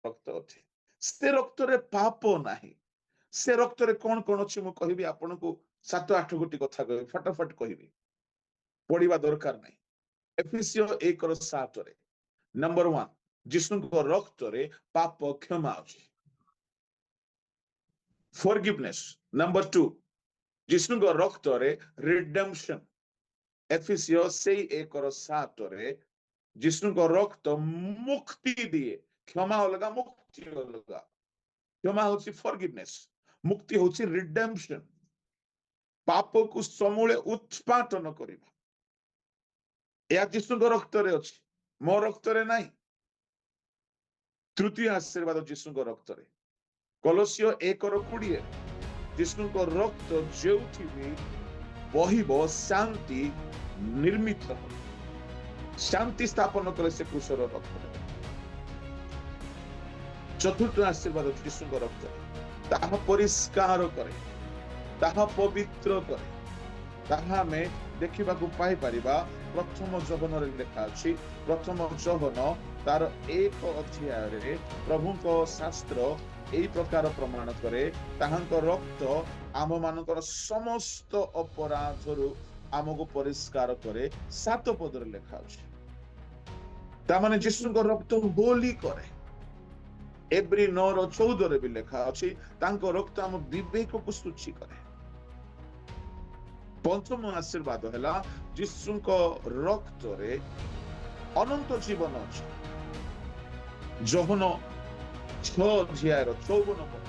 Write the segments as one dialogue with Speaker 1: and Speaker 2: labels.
Speaker 1: ରକ୍ତ ଅଛି। ସେ ରକ୍ତରେ ପାପ ନାହିଁ। ସେ ରକ୍ତରେ କଣ କଣ ଅଛି ମୁଁ କହିବି ଆପଣଙ୍କୁ, 7-8 ଗୋଟି କଥା କହିବି, ଫଟାଫଟ କହିବି, ପଢିବା ଦରକାର ନାହିଁ। ଏଫିସିଓ 1:7ରେ ନମ୍ବର 1, ଯୀଶୁଙ୍କ ରକ୍ତରେ ପାପ କ୍ଷମା ଅଛି, ଫରଗିଭନେସ୍। ନମ୍ବର 2, ଯୀଶୁଙ୍କ ରକ୍ତରେ ରିଡେମ୍ପସନ। ଏଫିସିଓ ସେଇ 1:7ରେ ଯୀଶୁଙ୍କ ରକ୍ତ ମୁକ୍ତି ଦିଏ। କ୍ଷମା ଅଲଗା, ମୁକ୍ତି ଅଲଗା। କ୍ଷମା ହଉଛି ଫରଗିଭନେସ୍, ମୁକ୍ତି ହଉଛି ରିଡେମ୍ପସନ, ପାପକୁ ସମୂଳେ ଉତ୍ପାଟନ କରିବା। ଏହା ଯୀଶୁଙ୍କ ରକ୍ତରେ ଅଛି, ମୋ ରକ୍ତରେ ନାହିଁ। ତୃତୀୟ ଆଶୀର୍ବାଦ ଯୀଶୁଙ୍କ ରକ୍ତରେ, କଲସୀୟ 1:20, ଯୀଶୁଙ୍କ ରକ୍ତ ଯେଉଁଠି ବି ବହିବ ଶାନ୍ତି ନିର୍ମିତ ହେବ। ଶାନ୍ତି ସ୍ଥାପନ କଲେ ସେ କ୍ରୁଶର ରକ୍ତରେ। ଚତୁର୍ଥ ଆଶୀର୍ବାଦ ଯୀଶୁଙ୍କ ରକ୍ତରେ, ତାହା ପରିଷ୍କାର କରେ, ତାହା ପବିତ୍ର କରେ। ତାହା ଆମେ ଦେଖିବାକୁ ପାଇପାରିବା ପ୍ରଥମ ଯୋହନରେ ଲେଖା ଅଛି। ପ୍ରଥମ ଯୋହନ ତାର 1 ଅଧ୍ୟାୟରେ ପ୍ରଭୁଙ୍କ ଶାସ୍ତ୍ର ଏଇ ପ୍ରକାର ପ୍ରମାଣ କରେ, ତାହାଙ୍କ ରକ୍ତ ଆମ ମାନଙ୍କର ସମସ୍ତ ଅପରାଧରୁ ଆମକୁ ପରିଷ୍କାର କରେ। 7 ପଦରେ ଲେଖା ଅଛି। ତାମାନେ ଯୀଶୁଙ୍କ ରକ୍ତ ହୋଲି କରେ। ଏବ୍ରୀ 9:14ରେ ବି ଲେଖା ଅଛି, ତାଙ୍କ ରକ୍ତ ଆମ ବିବେକକୁ ଶୁଚି କରେ। ପଞ୍ଚମ ଆଶୀର୍ବାଦ ହେଲା ଯୀଶୁଙ୍କ ରକ୍ତରେ ଅନନ୍ତ ଜୀବନ ଅଛି। ଯୋହନ 6 ଅଧ୍ୟାୟର 54 ପଦ,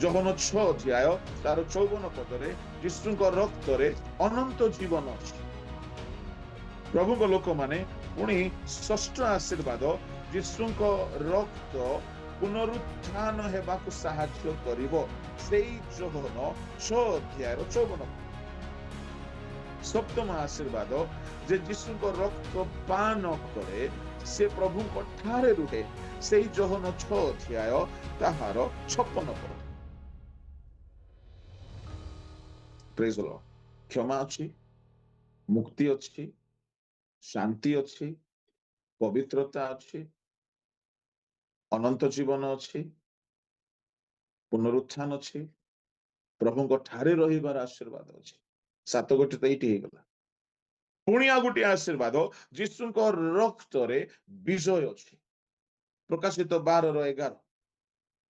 Speaker 1: ଯୋହନ 6 ଅଧ୍ୟାୟ ତାର 54 ପଦରେ ଯୀଶୁଙ୍କ ରକ୍ତରେ ଅନନ୍ତ ଜୀବନ ଅଛି। ପ୍ରଭୁଙ୍କ ଲୋକମାନେ, ପୁଣି ଷଷ୍ଠ ଆଶୀର୍ବାଦ, ଯୀଶୁଙ୍କ ରକ୍ତ ପୁନରୁତ୍ଥାନ ହେବାକୁ ସାହାଯ୍ୟ କରିବ। ସେଇ ଯୋହନ 6 ଅଧ୍ୟାୟର 54। ସପ୍ତମ ଆଶୀର୍ବାଦ, ଯେ ଯୀଶୁଙ୍କ ରକ୍ତ ପାନ କରେ ସେ ପ୍ରଭୁଙ୍କ ଠାରେ ରୁହେ। ସେଇ ଯୋହନ 6 ଅଧ୍ୟାୟ ତାହାର 56 ପଦ। Praise the Lord. କ୍ଷମା ଅଛି, ମୁକ୍ତି ଅଛି, ଶାନ୍ତି ଅଛି, ପବିତ୍ରତା ଅଛି, ଅନନ୍ତ ଜୀବନ ଅଛି, ପୁନରୁତ୍ଥାନ ଅଛି, ପ୍ରଭୁଙ୍କ ଠାରେ ରହିବାର ଆଶୀର୍ବାଦ ଅଛି। 7 ଗୋଟି ତ ଏଇଠି ହେଇଗଲା। ପୁଣି ଆଉ ଗୋଟିଏ ଆଶୀର୍ବାଦ, ଯୀଶୁଙ୍କ ରକ୍ତରେ ବିଜୟ ଅଛି। ପ୍ରକାଶିତ 12:11,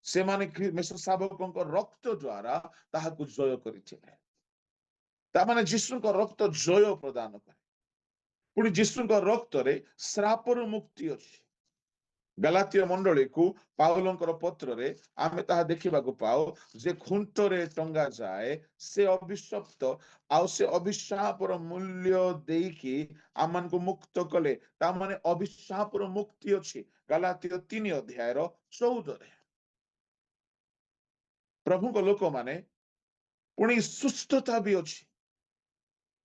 Speaker 1: ସେମାନେ ମେଷ ଶାବକଙ୍କ ରକ୍ତ ଦ୍ଵାରା ତାହାକୁ ଜୟ କରିଥିଲେ। ତାମାନେ ଯୀଶୁଙ୍କ ରକ୍ତ ଜୟ ପ୍ରଦାନ କରେ। ପୁଣି ଯୀଶୁଙ୍କ ରକ୍ତରେ ଶ୍ରାପରୁ ମୁକ୍ତି ଅଛି। ଗାଲାତୀୟ ମଣ୍ଡଳୀକୁ ପାଉଲଙ୍କର ପତ୍ରରେ ଆମେ ତାହା ଦେଖିବାକୁ ପାଉ ଯେ ଖୁଣ୍ଟରେ ଟଙ୍ଗା ଯାଏ ସେ ଅଭିଶପ୍ତ, ଆଉ ସେ ଅଭିଶାପର ମୂଲ୍ୟ ଦେଇକି ଆମମାନଙ୍କୁ ମୁକ୍ତ କଲେ। ତା ମାନେ ଅଭିଶାପର ମୁକ୍ତି ଅଛି ଗାଲାତୀୟ 3 ଅଧ୍ୟାୟର 14ରେ। ପ୍ରଭୁଙ୍କ ଲୋକମାନେ, ପୁଣି ସୁସ୍ଥତା ବି ଅଛି।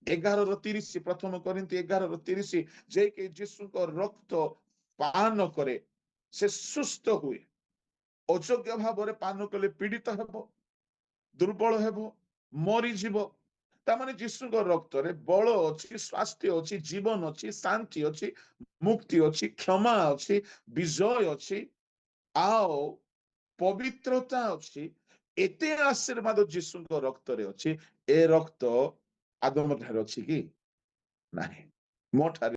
Speaker 1: 11:30, ପ୍ରଥମ କରିନ୍ଥୀ 11:30, ଯେ କି ଯୀଶୁଙ୍କ ରକ୍ତ ପାନ କରେ ସେ ସୁସ୍ଥ ହୁଏ। ଅଯୋଗ୍ୟ ଭାବରେ ପାନ କଲେ ପୀଡ଼ିତ ହେବ, ଦୁର୍ବଳ ହେବ, ମରିଯିବ। ତାମାନେ ଯୀଶୁଙ୍କ ରକ୍ତରେ ବଳ ଅଛି, ସ୍ୱାସ୍ଥ୍ୟ ଅଛି, ଜୀବନ ଅଛି, ଶାନ୍ତି ଅଛି, ମୁକ୍ତି ଅଛି, କ୍ଷମା ଅଛି, ବିଜୟ ଅଛି, ଆଉ ପବିତ୍ରତା ଅଛି। ଏତେ ଆଶୀର୍ବାଦ ଯୀଶୁଙ୍କ ରକ୍ତରେ ଅଛି। ଏ ରକ୍ତ ଆଦମ ଠାରେ ଅଛି କି ନାହିଁ? ମୋ ଠାରେ